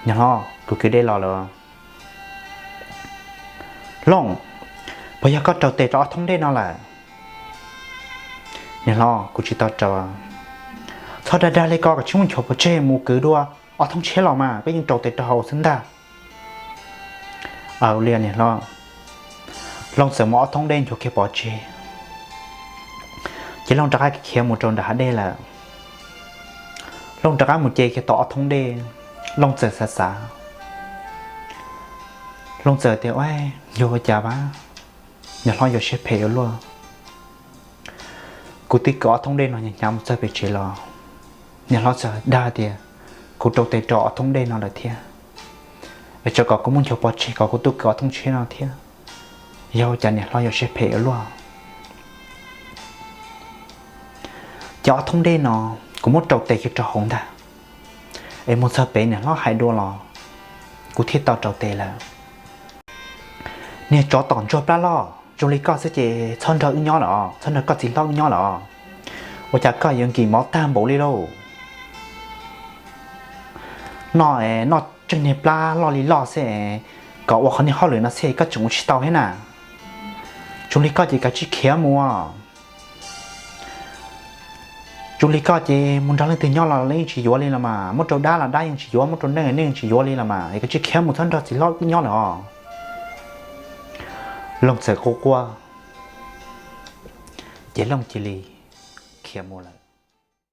Niam hlob, kuv kwv dej los lawm. Looj, puas yog koj rau tes rau ob thoob dej no lawm? Niam hlob, kuv tsis tau rau. Txhob dag dag li ko, koj tsis muaj nchuav pov tseg, mus kwv dua ob thoob tshiab los mas, koj yeej rau tes rau hauv xwb ntag. Aw li niam hlob. Looj txawm muab ob thoob dej nchuav kiag pov tseg, ces Looj rov qab khiav mus rau nram hav dej lawm. Looj rov qab mus ce kiag tau ob thoob dej, Looj txawm xav xav, Looj txawm tias, Ua, yog ua cas vas, niam hlob yuav siab phem ua luaj. Kuv twb kwv ob thoob dej no hnyav hnyav mus txog pem tsev los, niam hlob txawm dag tias kuv rau tes rau ob thoob dej no lawm thiab, es tsam kom kuv muaj nchuav pov tseg kom kuv tuaj kwv ob thoob tshiab no thiab. Yog ua cas niam hlob yuav siab phem ua luaj. Ces ob thoob dej no kuv muab rau tes kiag rau hauv ntag, es mus txog pem niam hlob hais dua los kuv thiaj tau rau tes lawm. Niag tsov tom ntsuag plab loj, zoo li koj xwb ces txhob nrog wb nyob lawm os, txhob nrog koj txiv hlob wb nyob lawm os. Ua cas koj yuav nkim mov tag npaum li lauj? Noj es noj tseem niag plab loj li loj xwb, kom ua qhov niag hauj lwm no xwb koj tseem ua tsis tau thiab na. Zoo li koj ces kav tsij khiav mus. Zoo li koj ces mus nrog leej twg nyob los yeej tsis yuav li los mas, muab rau dab los dab yeej tsis yuav, muab rau neeg neeg yeej tsis yuav li los mas, es kav tsij khiav mus, txhob nrog txiv hlob wb nyob lawm os. Looj txawm quaj quaj, ces Looj cia li khiav mus lawm.